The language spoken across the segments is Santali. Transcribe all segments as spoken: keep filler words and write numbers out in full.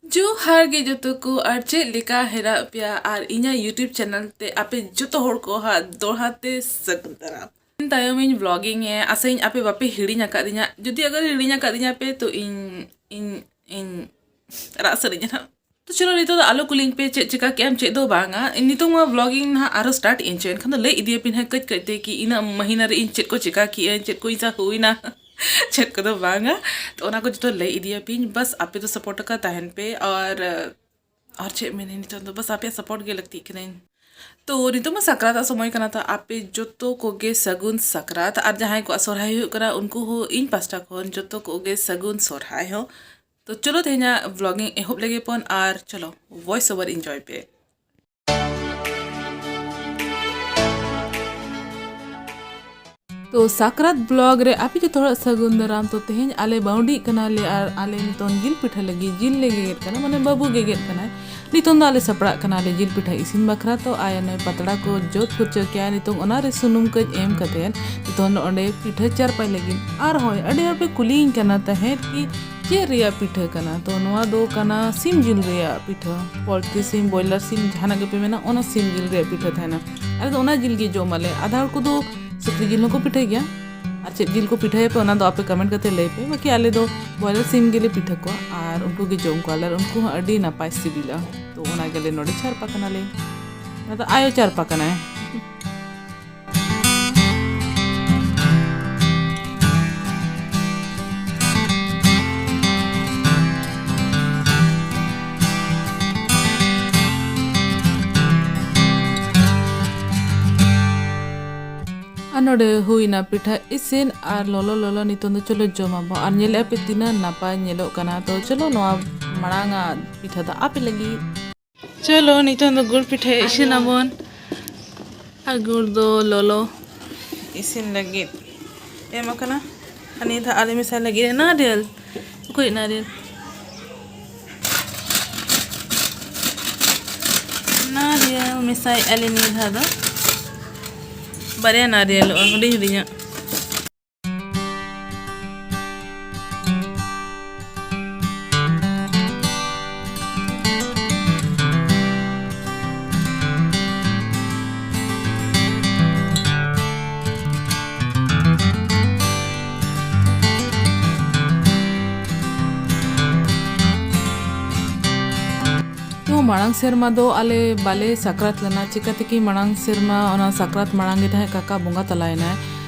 ᱡᱚᱦᱟᱨ ᱜᱮ ᱡᱚᱛᱚ ᱠᱚ, ᱟᱨ ᱪᱮᱫ ᱞᱮᱠᱟ ᱦᱮᱱᱟᱜ ᱯᱮᱭᱟ? ᱟᱨ ᱤᱧᱟᱹᱜ YouTube channel ᱛᱮ ᱟᱯᱮ ᱡᱚᱛᱚ ᱦᱚᱲ ᱠᱚ ᱦᱟᱸᱜ ᱫᱚᱲᱦᱟ ᱛᱮ ᱥᱟᱹᱜᱩᱱ ᱫᱟᱨᱟᱢ᱾ ᱛᱟᱭᱚᱢ ᱤᱧ vlogging ᱮ, ᱟᱥᱟᱭᱟᱹᱧ ᱟᱯᱮ ᱵᱟᱯᱮ ᱦᱤᱲᱤᱧ ᱟᱠᱟᱫᱤᱧᱟ᱾ ᱡᱩᱫᱤ ᱟᱜᱟᱨ ᱦᱤᱲᱤᱧ ᱟᱠᱟᱫᱤᱧᱟ ᱯᱮ, ᱛᱚ ᱤᱧ, ᱤᱧ, ᱤᱧ ᱨᱟᱜ ᱥᱟᱹᱨᱤᱧᱟ ᱱᱟᱦᱟᱜ᱾ ᱛᱚ ᱪᱚᱞᱚ, ᱱᱤᱛᱚᱜ ᱫᱚ ᱟᱞᱚ ᱠᱩᱞᱤᱧ ᱯᱮ ᱪᱮᱫ ᱪᱮᱠᱟ ᱠᱮᱜᱼᱟᱢ, ᱪᱮᱫ ᱫᱚ ᱵᱟᱝᱟ᱾ ᱱᱤᱛᱚᱝ ᱢᱟ vlogging ᱱᱟᱦᱟᱜ ᱟᱨᱚ start ᱮᱱ ᱪᱚ, ᱮᱱᱠᱷᱟᱱ ᱫᱚ ᱞᱟᱹᱭ ᱤᱫᱤᱭᱟᱯᱤᱧ ᱦᱟᱸᱜ ᱠᱟᱹᱡ ᱠᱟᱹᱡ ᱛᱮ ᱠᱤ ᱤᱱᱟᱹᱜ ᱢᱟᱹᱦᱤᱱᱟ ᱨᱮ ᱤᱧ ᱪᱮᱫ ᱠᱚ ᱪᱮᱠᱟ ᱠᱮᱜᱼᱟᱹᱧ, ᱪᱮᱫ ᱠᱚ ᱤᱧ ᱥᱟᱶ ᱦᱩᱭᱱᱟ᱾ ᱪᱮᱫ ᱠᱚᱫᱚ ᱵᱟᱝᱟ᱾ ᱛᱚ ᱚᱱᱟ ᱠᱚ ᱡᱚᱛᱚ ᱞᱟᱹᱭ ᱤᱫᱤᱭᱟᱯᱤᱧ, ᱵᱟᱥ ᱟᱯᱮ ᱫᱚ support ᱟᱠᱟ ᱛᱟᱦᱮᱱ ᱯᱮ᱾ ᱟᱨ, ᱟᱨ ᱪᱮᱫ ᱢᱮᱱᱟᱹᱧ, ᱱᱤᱛᱚᱝ ᱫᱚ ᱵᱟᱥ ᱟᱯᱮᱭᱟᱜ support ᱜᱮ ᱞᱟᱹᱠᱛᱤᱜ ᱠᱟᱹᱱᱟᱹᱧ᱾ ᱛᱚ ᱱᱤᱛᱚᱜ ᱢᱟ ᱥᱟᱠᱨᱟᱛ ᱟᱜ ᱥᱚᱢᱚᱭ ᱠᱟᱱᱟ, ᱛᱚ ᱟᱯᱮ ᱡᱚᱛᱚ ᱠᱚᱜᱮ ᱥᱟᱹᱜᱩᱱ ᱥᱟᱠᱨᱟᱛ᱾ ᱟᱨ ᱡᱟᱦᱟᱸᱭ ᱠᱚᱣᱟᱜ ᱥᱚᱨᱦᱟᱭ ᱦᱩᱭᱩᱜ ᱠᱟᱱᱟ, ᱩᱱᱠᱩ ᱦᱚᱸ ᱤᱧ ᱯᱟᱥᱴᱟ ᱠᱷᱚᱱ ᱡᱚᱛᱚ ᱠᱚᱜᱮ ᱥᱟᱹᱜᱩᱱ ᱥᱚᱨᱦᱟᱭ ᱦᱚᱸ᱾ ᱛᱚ ᱪᱚᱞᱚ, ᱛᱮᱦᱮᱧᱟᱜ vlogging ᱮᱦᱚᱵ ᱞᱮᱜᱮ ᱵᱚᱱ, ᱟᱨ ᱪᱚᱞᱚ voice over enjoy ᱯᱮ᱾ ᱛᱚ ᱥᱟᱠᱨᱟᱛ vlog ᱨᱮ ᱟᱯᱮ ᱡᱚᱛᱚ ᱦᱚᱲᱟᱜ ᱥᱟᱹᱜᱩᱱ ᱫᱟᱨᱟᱢ᱾ ᱛᱚ ᱛᱮᱦᱮᱧ ᱟᱞᱮ ᱵᱟᱹᱣᱰᱤᱜ ᱠᱟᱱᱟᱞᱮ ᱟᱨ ᱟᱞᱮ ᱱᱤᱛᱚᱝ ᱡᱤᱞ ᱯᱤᱴᱷᱟᱹ ᱞᱟᱹᱜᱤᱫ ᱡᱤᱞ ᱞᱮ ᱜᱮᱜᱮᱫ ᱠᱟᱱᱟ, ᱢᱟᱱᱮ ᱵᱟᱹᱵᱩ ᱜᱮᱜᱮᱫ ᱠᱟᱱᱟᱭ᱾ ᱱᱤᱛᱚᱝ ᱫᱚ ᱟᱞᱮ ᱥᱟᱯᱲᱟᱜ ᱠᱟᱱᱟᱞᱮ ᱡᱤᱞ ᱯᱤᱴᱷᱟᱹ ᱤᱥᱤᱱ ᱵᱟᱠᱷᱨᱟ᱾ ᱛᱚ ᱟᱭᱳ ᱱᱚᱭ ᱯᱟᱛᱲᱟ ᱠᱚ ᱡᱚᱫ ᱯᱷᱩᱨᱪᱟᱹ ᱠᱮᱜᱼᱟ᱾ ᱱᱤᱛᱚᱝ ᱚᱱᱟᱨᱮ ᱥᱩᱱᱩᱢ ᱠᱟᱹᱡ ᱮᱢ ᱠᱟᱛᱮᱫ ᱱᱤᱛᱚᱝ ᱫᱚ ᱚᱸᱰᱮ ᱯᱤᱴᱷᱟᱹ ᱪᱟᱨᱯᱟᱭ ᱞᱟᱹᱜᱤᱫ᱾ ᱟᱨ ᱦᱳᱭ, ᱟᱹᱰᱤ ᱦᱚᱲ ᱯᱮ ᱠᱩᱞᱤᱭᱤᱧ ᱠᱟᱱᱟ ᱛᱟᱦᱮᱸᱫ ᱠᱤ ᱪᱮᱫ ᱨᱮᱭᱟᱜ ᱯᱤᱴᱷᱟᱹ ᱠᱟᱱᱟ? ᱛᱚ ᱱᱚᱣᱟ ᱫᱚ ᱠᱟᱱᱟ ᱥᱤᱢ ᱡᱤᱞ ᱨᱮᱭᱟᱜ ᱯᱤᱴᱷᱟᱹ᱾ ᱯᱳᱞᱴᱨᱤ ᱥᱤᱢ, ᱵᱚᱭᱞᱟᱨ ᱥᱤᱢ, ᱡᱟᱦᱟᱱᱟᱜ ᱜᱮᱯᱮ ᱢᱮᱱᱟ, ᱚᱱᱟ ᱥᱤᱢ ᱡᱤᱞ ᱨᱮᱭᱟᱜ ᱯᱤᱴᱷᱟᱹ ᱛᱟᱦᱮᱱᱟ᱾ ᱟᱞᱮ ᱫᱚ ᱚᱱᱟ ᱡᱤᱞ ᱜᱮ ᱡᱚᱢ ᱟᱞᱮ᱾ ᱟᱫᱷᱟ ᱦᱚᱲ ᱠᱚᱫᱚ ᱥᱩᱠᱨᱤ ᱡᱤᱞ ᱦᱚᱸᱠᱚ ᱯᱤᱴᱷᱟᱹᱭ ᱜᱮᱭᱟ᱾ ᱟᱨ ᱪᱮᱫ ᱡᱤᱞ ᱠᱚ ᱯᱤᱴᱷᱟᱹᱭᱟᱯᱮ, ᱚᱱᱟ ᱫᱚ ᱟᱯᱮ comment ᱠᱟᱛᱮ ᱞᱟᱹᱭ ᱯᱮ᱾ ᱵᱟᱠᱤ ᱟᱞᱮ ᱫᱚ ᱵᱚᱭᱞᱟᱨ ᱥᱤᱢ ᱜᱮᱞᱮ ᱯᱤᱴᱷᱟᱹ ᱠᱚᱣᱟ ᱟᱨ ᱩᱱᱠᱩ ᱜᱮ ᱡᱚᱢ ᱠᱚᱣᱟᱞᱮ᱾ ᱟᱨ ᱩᱱᱠᱩ ᱦᱚᱸ ᱟᱹᱰᱤ ᱱᱟᱯᱟᱭ ᱥᱤᱵᱤᱞᱟ᱾ ᱛᱚ ᱚᱱᱟ ᱜᱮᱞᱮ ᱱᱚᱰᱮ ᱪᱟᱨᱯᱟ ᱠᱟᱱᱟᱞᱮ᱾ ᱚᱱᱟ ᱫᱚ ᱟᱭᱳ ᱪᱟᱨᱯᱟ ᱠᱟᱱᱟᱭ᱾ ᱟᱨ ᱱᱚᱰᱮ ᱦᱩᱭᱱᱟ ᱯᱤᱴᱷᱟᱹ ᱤᱥᱤᱱ᱾ ᱟᱨ ᱞᱚᱞᱚ ᱞᱚᱞᱚ ᱱᱤᱛᱚᱝ ᱫᱚ ᱪᱚᱞᱚ ᱡᱚᱢᱟᱵᱚᱱ᱾ ᱟᱨ ᱧᱮᱞᱮᱜᱼᱟ ᱯᱮ ᱛᱤᱱᱟᱹᱜ ᱱᱟᱯᱟᱭ ᱧᱮᱞᱚᱜ ᱠᱟᱱᱟ᱾ ᱛᱚ ᱪᱚᱞᱚ ᱱᱚᱣᱟ ᱢᱟᱲᱟᱝ ᱟᱜ ᱯᱤᱴᱷᱟᱹ ᱫᱚ ᱟᱯᱮ ᱞᱟᱹᱜᱤᱫ᱾ ᱪᱚᱞᱚ ᱱᱤᱛᱚᱝ ᱫᱚ ᱜᱩᱲ ᱯᱤᱴᱷᱟᱹ ᱤᱥᱤᱱ ᱟᱵᱚᱱ᱾ ᱟᱨ ᱜᱩᱲ ᱫᱚ ᱞᱚᱞᱚ ᱤᱥᱤᱱ ᱞᱟᱹᱜᱤᱫ ᱮᱢ ᱟᱠᱟᱱᱟ᱾ ᱟᱨ ᱱᱤᱭᱟᱹ ᱫᱷᱟᱣ ᱟᱞᱮ ᱢᱮᱥᱟᱭ ᱞᱟᱹᱜᱤᱫ ᱱᱟᱨᱤᱭᱮᱞ᱾ ᱚᱠᱚᱭ ᱱᱟᱨᱤᱭᱮᱞ? ᱱᱟᱨᱤᱭᱮᱞ ᱢᱮᱥᱟᱭᱮᱫᱼᱟ ᱞᱮ ᱱᱤᱭᱟᱹ ᱫᱷᱟᱣ ᱫᱚ᱾ ᱵᱟᱨᱭᱟ ᱱᱟᱨᱤᱭᱮᱞᱚᱜᱼᱟ, ᱦᱩᱰᱤᱧ ᱦᱩᱰᱤᱧᱟᱜ᱾ ᱢᱟᱲᱟᱝ ᱥᱮᱨᱢᱟ ᱫᱚ ᱟᱞᱮ ᱵᱟᱞᱮ ᱥᱟᱠᱨᱟᱛ ᱞᱮᱱᱟ, ᱪᱤᱠᱟᱹ ᱛᱮᱠᱤ ᱢᱟᱲᱟᱝ ᱥᱮᱨᱢᱟ ᱚᱱᱟ ᱥᱟᱠᱨᱟᱛ ᱢᱟᱲᱟᱝ ᱜᱮ ᱛᱟᱦᱮᱸᱫ ᱠᱟᱠᱟ ᱵᱚᱸᱜᱟ ᱛᱟᱞᱟᱭᱮᱱᱟᱭ᱾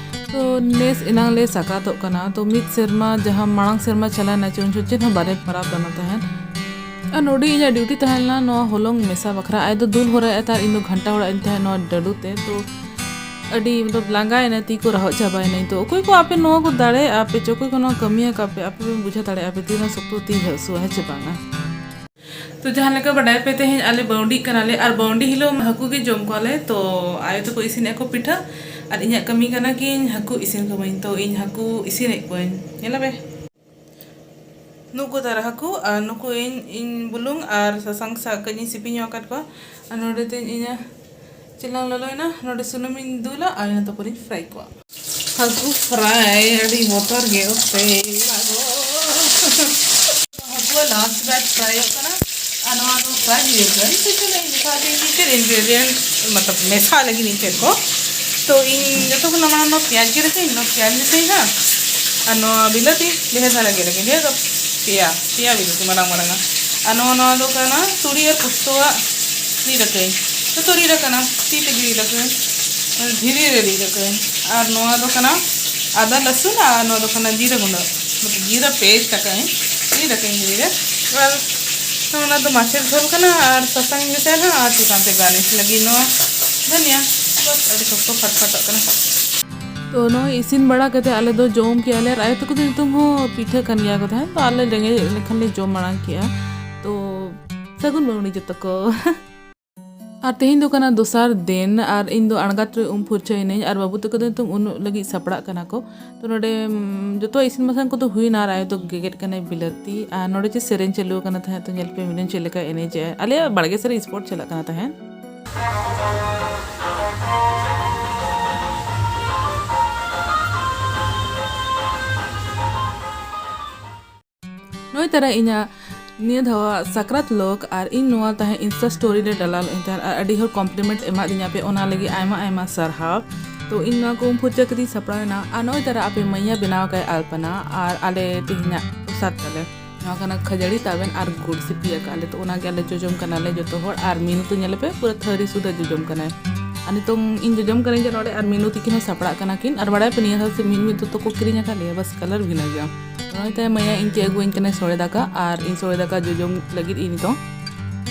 ᱛᱚ ᱱᱮᱥ ᱮᱱᱟᱝ ᱞᱮ ᱥᱟᱠᱨᱟᱛᱚᱜ ᱠᱟᱱᱟ᱾ ᱛᱚ ᱢᱤᱫ ᱥᱮᱨᱢᱟ ᱡᱟᱦᱟᱸ ᱢᱟᱲᱟᱝ ᱥᱮᱨᱢᱟ ᱪᱟᱞᱟᱣᱮᱱᱟ ᱪᱮ, ᱩᱱ ᱡᱚᱦᱚᱜ ᱪᱮᱫ ᱦᱚᱸ ᱵᱟᱞᱮ ᱯᱟᱨᱟᱵᱽ ᱞᱮᱱᱟ ᱛᱟᱦᱮᱸᱫ᱾ ᱟᱨ ᱱᱚᱰᱮ ᱤᱧᱟᱹᱜ ᱰᱤᱭᱩᱴᱤ ᱛᱟᱦᱮᱸ ᱞᱮᱱᱟ ᱱᱚᱣᱟ ᱦᱚᱞᱚᱝ ᱢᱮᱥᱟ ᱵᱟᱠᱷᱨᱟ᱾ ᱟᱡ ᱫᱚ ᱫᱩᱞ ᱦᱚᱨᱟᱭᱮᱫ ᱛᱟᱦᱮᱸᱫ, ᱤᱧ ᱫᱚ ᱜᱷᱟᱱᱴᱟ ᱦᱚᱨᱟᱭᱮᱫ ᱛᱟᱦᱮᱸᱫ ᱱᱚᱣᱟ ᱰᱟᱹᱰᱩ ᱛᱮ᱾ ᱛᱚ ᱟᱹᱰᱤ ᱢᱚᱛᱞᱚᱵ ᱞᱟᱸᱜᱟᱭᱮᱱᱟ, ᱛᱤ ᱠᱚ ᱨᱟᱦᱚᱜ ᱪᱟᱵᱟᱭᱮᱱᱟ᱾ ᱛᱚ ᱚᱠᱚᱭ ᱠᱚ ᱟᱯᱮ ᱱᱚᱣᱟ ᱠᱚ ᱫᱟᱲᱮᱭᱟᱜᱼᱟ ᱯᱮ ᱪᱮ, ᱚᱠᱚᱭ ᱠᱚ ᱱᱚᱣᱟ ᱠᱟᱹᱢᱤᱭᱟᱠᱟᱫ ᱯᱮ, ᱟᱯᱮ ᱯᱮ ᱵᱩᱡᱷᱟᱹᱣ ᱫᱟᱲᱮᱭᱟᱜᱼᱟ ᱯᱮ ᱛᱤᱱᱟᱹᱜ ᱥᱚᱠᱛᱚ ᱛᱤ ᱦᱟᱹᱥᱩᱣᱟ, ᱦᱮᱸ ᱪᱮ ᱵᱟᱝᱟ? ᱛᱚ ᱡᱟᱦᱟᱸ ᱞᱮᱠᱟ ᱵᱟᱰᱟᱭ ᱯᱮ, ᱛᱮᱦᱮᱧ ᱟᱞᱮ ᱵᱟᱹᱣᱰᱤᱜ ᱠᱟᱱᱟᱞᱮ ᱟᱨ ᱵᱟᱹᱣᱰᱤ ᱦᱤᱞᱳᱜ ᱦᱟᱹᱠᱩ ᱜᱮ ᱡᱚᱢ ᱠᱚᱣᱟᱞᱮ᱾ ᱛᱚ ᱟᱭᱳ ᱛᱟᱠᱚ ᱤᱥᱤᱱᱮᱫ ᱠᱚ ᱯᱤᱴᱷᱟᱹ ᱟᱨ ᱤᱧᱟᱹᱜ ᱠᱟᱹᱢᱤ ᱠᱟᱱᱟ ᱠᱤ ᱤᱧ ᱦᱟᱹᱠᱩ ᱤᱥᱤᱱ ᱠᱟᱹᱢᱟᱹᱧ᱾ ᱛᱚ ᱤᱧ ᱦᱟᱹᱠᱩ ᱤᱥᱤᱱᱮᱫ ᱠᱚᱣᱟᱹᱧ, ᱧᱮᱞᱟ ᱯᱮ᱾ ᱱᱩᱠᱩ ᱛᱟᱨᱟ ᱦᱟᱹᱠᱩ ᱟᱨ ᱱᱩᱠᱩ ᱤᱧ, ᱤᱧ ᱵᱩᱞᱩᱝ ᱟᱨ ᱥᱟᱥᱟᱝ ᱥᱟᱶ ᱠᱟᱹᱡ ᱤᱧ ᱥᱤᱯᱤ ᱧᱚᱜ ᱟᱠᱟᱫ ᱠᱚᱣᱟ᱾ ᱟᱨ ᱱᱚᱰᱮ ᱛᱤᱧ ᱤᱧᱟᱹᱜ ᱪᱮᱞᱟᱝ ᱞᱚᱞᱚᱭᱮᱱᱟ, ᱱᱚᱰᱮ ᱥᱩᱱᱩᱢᱤᱧ ᱫᱩᱞᱟ ᱟᱨ ᱤᱱᱟᱹ ᱛᱟᱨᱯᱚᱨᱤᱧ ᱯᱷᱨᱟᱭ ᱠᱚᱣᱟ᱾ ᱦᱟᱹᱠᱩ ᱯᱷᱨᱟᱭ ᱟᱹᱰᱤ ᱵᱚᱛᱚᱨ ᱜᱮ, ᱚᱠᱛᱮ ᱞᱟᱜᱚ᱾ ᱦᱟᱹᱠᱩ ᱞᱟᱥᱴ ᱵᱮᱪ ᱯᱷᱨᱟᱭᱚᱜ ᱠᱟᱱᱟ᱾ ᱟᱨ ᱱᱚᱣᱟ ᱫᱚ ᱯᱷᱨᱟᱭ ᱦᱩᱭᱩᱜ ᱠᱟᱱᱟ᱾ ᱤᱧ ᱪᱮᱫ ᱤᱧ ᱢᱮᱥᱟ ᱞᱟᱹᱜᱤᱫ ᱤᱧ ᱪᱮᱫ ᱠᱚ, ᱛᱚ ᱤᱧ ᱡᱚᱛᱚ ᱠᱷᱚᱱ ᱢᱟᱲᱟᱝ ᱱᱚᱣᱟ ᱯᱮᱸᱭᱟᱡᱽ ᱜᱮ ᱨᱮᱥᱮᱧ, ᱱᱚᱣᱟ ᱯᱮᱸᱭᱟᱡᱽ ᱨᱮᱥᱮᱧ ᱦᱟᱸᱜ, ᱟᱨ ᱱᱚᱣᱟ ᱵᱤᱞᱟᱹᱛᱤ ᱰᱷᱮᱨ ᱫᱷᱟᱨᱟ ᱜᱮ ᱨᱮᱥᱮᱧ, ᱰᱷᱮᱨ ᱫᱚ ᱯᱮᱭᱟ, ᱯᱮᱭᱟ ᱵᱤᱞᱟᱹᱛᱤ ᱢᱟᱨᱟᱝ ᱢᱟᱨᱟᱝ ᱟᱜ᱾ ᱟᱨ ᱱᱚᱣᱟ, ᱱᱚᱣᱟ ᱫᱚ ᱠᱟᱱᱟ ᱛᱩᱲᱤ ᱟᱨ ᱯᱩᱥᱛᱩᱣᱟᱜ ᱨᱤᱫ ᱟᱠᱟᱧ, ᱡᱚᱛᱚ ᱨᱤᱫ ᱟᱠᱟᱱᱟ, ᱛᱤ ᱛᱮᱜᱮ ᱨᱤᱫ ᱟᱠᱟᱧ, ᱫᱷᱤᱨᱤ ᱨᱮ ᱨᱤᱫ ᱟᱠᱟᱧ᱾ ᱟᱨ ᱱᱚᱣᱟ ᱫᱚ ᱠᱟᱱᱟ ᱟᱫᱟ ᱨᱟᱹᱥᱩᱱ, ᱟᱨ ᱱᱚᱣᱟ ᱫᱚ ᱠᱟᱱᱟ ᱡᱤᱨᱟᱹ ᱜᱩᱸᱰᱟᱹ, ᱢᱚᱛᱞᱚᱵ ᱡᱤᱨᱟᱹ ᱯᱮᱥᱴ ᱟᱠᱟᱧ, ᱨᱤᱫ ᱟᱠᱟᱧ ᱫᱷᱤᱨᱤ ᱨᱮ᱾ ᱟᱨ ᱚᱱᱟ ᱫᱚ ᱢᱟᱪᱷᱮᱨ ᱡᱷᱳᱞ ᱠᱟᱱᱟ ᱟᱨ ᱥᱟᱥᱟᱝ ᱤᱧ ᱢᱮᱥᱟᱭᱟ ᱱᱟᱦᱟᱜ ᱟᱨ ᱪᱮᱛᱟᱱ ᱛᱮ ᱜᱟᱨᱱᱤᱥ ᱞᱟᱹᱜᱤᱫ ᱱᱚᱣᱟ ᱫᱷᱟᱹᱱᱤᱭᱟ᱾ ᱵᱟᱥ, ᱟᱹᱰᱤ ᱥᱚᱠᱛᱚ ᱯᱷᱟᱴ ᱯᱷᱟᱴᱚᱜ ᱠᱟᱱᱟ᱾ ᱛᱚ ᱱᱚᱜᱼᱚᱭ ᱤᱥᱤᱱ ᱵᱟᱲᱟ ᱠᱟᱛᱮ ᱟᱞᱮ ᱫᱚ ᱡᱚᱢ ᱠᱮᱜᱼᱟ ᱞᱮ ᱟᱨ ᱟᱭᱳ ᱛᱟᱠᱚ ᱫᱚ ᱱᱤᱛᱚᱝ ᱦᱚᱸ ᱯᱤᱴᱷᱟᱹ ᱠᱟᱱ ᱜᱮᱭᱟ ᱠᱚ ᱛᱟᱦᱮᱸᱫ᱾ ᱛᱚ ᱟᱞᱮ ᱨᱮᱸᱜᱮᱡ ᱞᱮᱠᱷᱟᱱ ᱞᱮ ᱡᱚᱢ ᱢᱟᱲᱟᱝ ᱠᱮᱜᱼᱟ᱾ ᱛᱚ ᱥᱟᱹᱜᱩᱱ ᱵᱟᱹᱣᱲᱤ ᱡᱚᱛᱚ ᱠᱚ᱾ ᱟᱨ ᱛᱮᱦᱮᱧ ᱫᱚ ᱠᱟᱱᱟ ᱫᱚᱥᱟᱨ ᱫᱤᱱ ᱟᱨ ᱤᱧ ᱫᱚ ᱟᱬᱜᱟᱛ ᱨᱮ ᱩᱢ ᱯᱷᱩᱨᱪᱟᱹᱭᱮᱱᱟᱹᱧ ᱟᱨ ᱵᱟᱹᱵᱩ ᱛᱟᱠᱚ ᱫᱚ ᱱᱤᱛᱚᱝ ᱩᱱᱩᱜ ᱞᱟᱹᱜᱤᱫ ᱥᱟᱯᱲᱟᱜ ᱠᱟᱱᱟ ᱠᱚ᱾ ᱛᱚ ᱱᱚᱰᱮ, ᱩᱢ, ᱡᱚᱛᱚ ᱤᱥᱤᱱ ᱵᱟᱥᱟᱝ ᱠᱚᱫᱚ ᱦᱩᱭᱱᱟ ᱟᱨ ᱟᱭᱳ ᱫᱚ ᱜᱮᱜᱮᱫ ᱠᱟᱱᱟᱭ ᱵᱤᱞᱟᱹᱛᱤ᱾ ᱟᱨ ᱱᱚᱰᱮ ᱪᱮᱫ ᱥᱮᱨᱮᱧ ᱪᱟᱹᱞᱩ ᱟᱠᱟᱱᱟ ᱛᱟᱦᱮᱸᱫ, ᱛᱚ ᱧᱮᱞ ᱯᱮ ᱢᱤᱫ ᱫᱤᱱ ᱪᱮᱫ ᱞᱮᱠᱟᱭ ᱮᱱᱮᱡᱮᱜᱼᱟ᱾ ᱟᱞᱮᱭᱟᱜ ᱵᱟᱲᱜᱮ ᱥᱮᱫ ᱨᱮ ᱥᱯᱳᱨᱴ ᱪᱟᱞᱟᱜ ᱠᱟᱱᱟ ᱛᱟᱦᱮᱸᱫ᱾ ᱱᱚᱜᱼᱚᱭ ᱛᱟᱨᱟ ᱤᱧᱟᱹᱜ ᱱᱤᱭᱟᱹ ᱫᱷᱟᱣᱟᱜ ᱥᱟᱠᱨᱟᱛ ᱞᱚᱜ ᱟᱨ ᱤᱧ ᱱᱚᱣᱟ ᱛᱟᱦᱮᱸ Insta story ᱨᱮ ᱰᱟᱞᱟᱣ ᱞᱮᱫ ᱛᱟᱦᱮᱸᱫ ᱟᱨ ᱟᱹᱰᱤ ᱦᱚᱲ compliment ᱮᱢᱟᱫᱤᱧᱟ ᱯᱮ, ᱚᱱᱟ ᱞᱟᱹᱜᱤᱫ ᱟᱭᱢᱟ ᱟᱭᱢᱟ ᱥᱟᱨᱦᱟᱣ᱾ ᱛᱚ ᱤᱧ ᱱᱚᱣᱟ ᱠᱚ ᱩᱢ ᱯᱷᱩᱨᱪᱟᱹ ᱠᱟᱛᱮᱧ ᱥᱟᱯᱲᱟᱣ ᱮᱱᱟ ᱟᱨ ᱱᱚᱜᱼᱚᱭ ᱛᱟᱨᱟ ᱟᱯᱮ ᱢᱟᱹᱭᱟ ᱵᱮᱱᱟᱣ ᱠᱟᱭ ᱟᱞᱯᱚᱱᱟ ᱟᱨ ᱟᱞᱮ ᱛᱮᱦᱮᱧᱟᱜ ᱯᱨᱚᱥᱟᱫ ᱛᱟᱞᱮ᱾ ᱱᱚᱣᱟ ᱠᱟᱱᱟ ᱠᱷᱟᱹᱡᱟᱹᱲᱤ, ᱛᱟᱵᱮᱱ ᱟᱨ ᱜᱩᱲ ᱥᱤᱯᱤ ᱟᱠᱟᱫ ᱞᱮ᱾ ᱛᱚ ᱚᱱᱟᱜᱮ ᱟᱞᱮ ᱡᱚᱡᱚᱢ ᱠᱟᱱᱟᱞᱮ ᱡᱚᱛᱚ ᱦᱚᱲ᱾ ᱟᱨ ᱢᱤᱱᱩ ᱛᱚ ᱧᱮᱞᱮᱯᱮ, ᱯᱩᱨᱟᱹ ᱛᱷᱟᱹᱨᱤ ᱥᱩᱫᱷᱟᱹ ᱡᱚᱡᱚᱢ ᱠᱟᱱᱟᱭ᱾ ᱟᱨ ᱱᱤᱛᱚᱝ ᱤᱧ ᱡᱚᱡᱚᱢ ᱠᱟᱹᱱᱟᱹᱧ ᱡᱮ ᱱᱚᱰᱮ, ᱟᱨ ᱢᱤᱱᱩ ᱛᱤᱠᱤᱱ ᱦᱚᱸ ᱥᱟᱯᱲᱟᱜ ᱠᱟᱱᱟ ᱠᱤᱱ᱾ ᱟᱨ ᱵᱟᱲᱟᱭ ᱯᱮ, ᱱᱤᱭᱟᱹ ᱫᱷᱟᱣ ᱥᱮ ᱢᱤᱫ ᱢᱤᱫ ᱫᱚᱛᱚ ᱠᱚ ᱠᱤᱨᱤᱧ ᱟᱠᱟᱫ ᱞᱮᱭᱟ, ᱵᱟᱥ ᱠᱟᱞᱟᱨ ᱵᱷᱤᱱᱟᱹ ᱜᱮᱭᱟ᱾ ᱱᱚᱜᱼᱚᱭ ᱛᱟᱭ ᱢᱟᱭᱟ ᱤᱧ ᱪᱮᱫ ᱟᱹᱜᱩᱣᱟᱹᱧ ᱠᱟᱱᱟᱭ, ᱥᱚᱲᱮ ᱫᱟᱠᱟ, ᱟᱨ ᱤᱧ ᱥᱚᱲᱮ ᱫᱟᱠᱟ ᱡᱚᱡᱚᱢ ᱞᱟᱹᱜᱤᱫ ᱤᱧ ᱱᱤᱛᱚᱝ᱾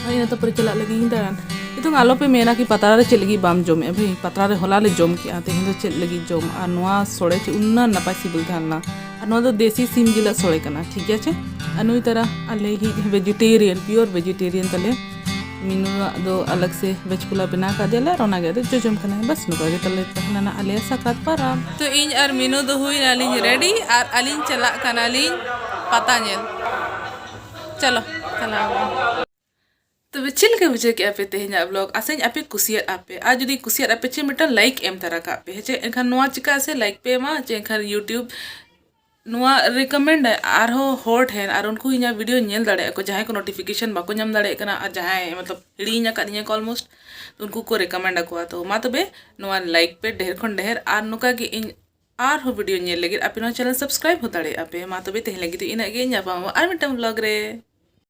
ᱦᱳᱭ, ᱤᱱᱟᱹ ᱛᱟᱨᱯᱚᱨᱮ ᱪᱟᱞᱟᱜ ᱞᱟᱹᱜᱤᱫ ᱤᱧ ᱫᱟᱬᱟᱱ᱾ ᱱᱤᱛᱚᱝ ᱟᱞᱚᱯᱮ ᱢᱮᱱᱟ ᱠᱤ ᱯᱟᱛᱲᱟ ᱨᱮ ᱪᱮᱫ ᱞᱟᱹᱜᱤᱫ ᱵᱟᱢ ᱡᱚᱢᱮᱜᱼᱟ ᱵᱷᱟᱹᱭ, ᱯᱟᱛᱲᱟ ᱨᱮ ᱦᱚᱞᱟ ᱞᱮ ᱡᱚᱢ ᱠᱮᱜᱼᱟ, ᱛᱮᱦᱮᱧ ᱫᱚ ᱪᱮᱫ ᱞᱟᱹᱜᱤᱫ ᱡᱚᱢ? ᱟᱨ ᱱᱚᱣᱟ ᱥᱚᱲᱮ ᱪᱮᱫ ᱩᱱᱟᱹᱜ ᱱᱟᱯᱟᱭ ᱥᱤᱵᱤᱞ ᱛᱟᱦᱮᱸ ᱞᱮᱱᱟ᱾ ᱟᱨ ᱱᱚᱣᱟ ᱫᱚ ᱫᱮᱥᱤ ᱥᱤᱢ ᱡᱤᱞᱟᱜ ᱥᱚᱲᱮ ᱠᱟᱱᱟ, ᱴᱷᱤᱠ ᱟᱪᱷᱮ? ᱟᱨ ᱱᱩᱭ ᱛᱟᱨᱟ ᱟᱞᱮ ᱦᱤᱡ vegetarian, pure vegetarian ᱛᱟᱞᱮ᱾ ᱢᱤᱱᱩᱣᱟᱜ ᱫᱚ ᱟᱞᱟᱜᱽ ᱥᱮ ᱵᱮᱪ ᱯᱩᱞᱟ ᱵᱮᱱᱟᱣ ᱠᱟᱫ ᱫᱮᱭᱟᱞᱮ ᱟᱨ ᱚᱱᱟᱜᱮ ᱟᱫᱚ ᱡᱚᱡᱚᱢ ᱠᱟᱱᱟᱭ᱾ ᱵᱟᱥ, ᱱᱚᱝᱠᱟ ᱜᱮ ᱛᱟᱞᱮ ᱛᱟᱦᱮᱸ ᱞᱮᱱᱟ ᱟᱞᱮᱭᱟᱜ ᱥᱟᱠᱨᱟᱛ ᱯᱟᱨᱟᱵᱽ᱾ ᱛᱚ ᱤᱧ ᱟᱨ ᱢᱤᱱᱩ ᱫᱚ ᱦᱩᱭ ᱱᱟᱞᱤᱧ ready ᱟᱨ ᱟᱹᱞᱤᱧ ᱪᱟᱞᱟᱜ ᱠᱟᱱᱟᱞᱤᱧ ᱯᱟᱛᱟ ᱧᱮᱞ᱾ ᱪᱚᱞᱚ, ᱪᱟᱞᱟᱣ ᱟᱵᱚᱱ᱾ ᱛᱚᱵᱮ ᱪᱮᱫ ᱞᱮᱠᱟ ᱵᱩᱡᱷᱟᱹᱣ ᱠᱮᱜᱼᱟ ᱯᱮ ᱛᱮᱦᱮᱧᱟᱜ vlog? ᱟᱥᱟᱧ ᱟᱯᱮ ᱠᱩᱥᱤᱭᱟᱜ ᱟᱯᱮ, ᱟᱨ ᱡᱩᱫᱤ ᱠᱩᱥᱤᱭᱟᱜ ᱟᱯᱮ ᱪᱮ ᱢᱤᱫᱴᱟᱝ like ᱮᱢ ᱛᱟᱨᱟ ᱠᱟᱜ ᱯᱮ, ᱦᱮᱸ ᱪᱮ? ᱮᱱᱠᱷᱟᱱ ᱱᱚᱣᱟ ᱪᱤᱠᱟᱹᱜ ᱟᱥᱮ, like ᱯᱮ ᱮᱢᱟ ᱪᱮ, ᱮᱱᱠᱷᱟᱱ YouTube ᱱᱚᱣᱟ recommend ᱟᱨᱦᱚᱸ ᱦᱚᱲ ᱴᱷᱮᱱ, ᱟᱨ ᱩᱱᱠᱩ ᱤᱧᱟᱹᱜ video ᱧᱮᱞ ᱫᱟᱲᱮᱭᱟᱜᱼᱟ ᱠᱚ, ᱡᱟᱦᱟᱸᱭ ᱠᱚ notification ᱵᱟᱠᱚ ᱧᱟᱢ ᱫᱟᱲᱮᱭᱟᱜ ᱠᱟᱱᱟ ᱟᱨ ᱡᱟᱦᱟᱸᱭ ᱢᱚᱛᱞᱚᱵ ᱦᱤᱲᱤᱧ ᱟᱠᱟᱫ ᱤᱧᱟᱹ ᱠᱚ almost, ᱩᱱᱠᱩ ᱠᱚ recommend ᱟᱠᱚᱣᱟ᱾ ᱛᱚ ᱢᱟ ᱛᱚᱵᱮ ᱱᱚᱣᱟ like ᱯᱮ ᱰᱷᱮᱨ ᱠᱷᱚᱱ ᱰᱷᱮᱨ, ᱟᱨ ᱱᱚᱝᱠᱟ ᱜᱮ ᱤᱧ ᱟᱨᱦᱚᱸ video ᱧᱮᱞ ᱞᱟᱹᱜᱤᱫ ᱟᱯᱮ ᱱᱚᱣᱟ channel subscribe ᱦᱚᱸ ᱫᱟᱲᱮᱭᱟᱜᱼᱟ ᱯᱮ᱾ ᱢᱟ ᱛᱚᱵᱮ ᱛᱮᱦᱮᱧ ᱞᱟᱹᱜᱤᱫ ᱫᱚ ᱤᱱᱟᱹᱜ ᱜᱮ, ᱧᱟᱯᱟᱢ ᱟᱵᱚ ᱟᱨ ᱢᱤᱫᱴᱟᱝ vlog ᱨᱮ᱾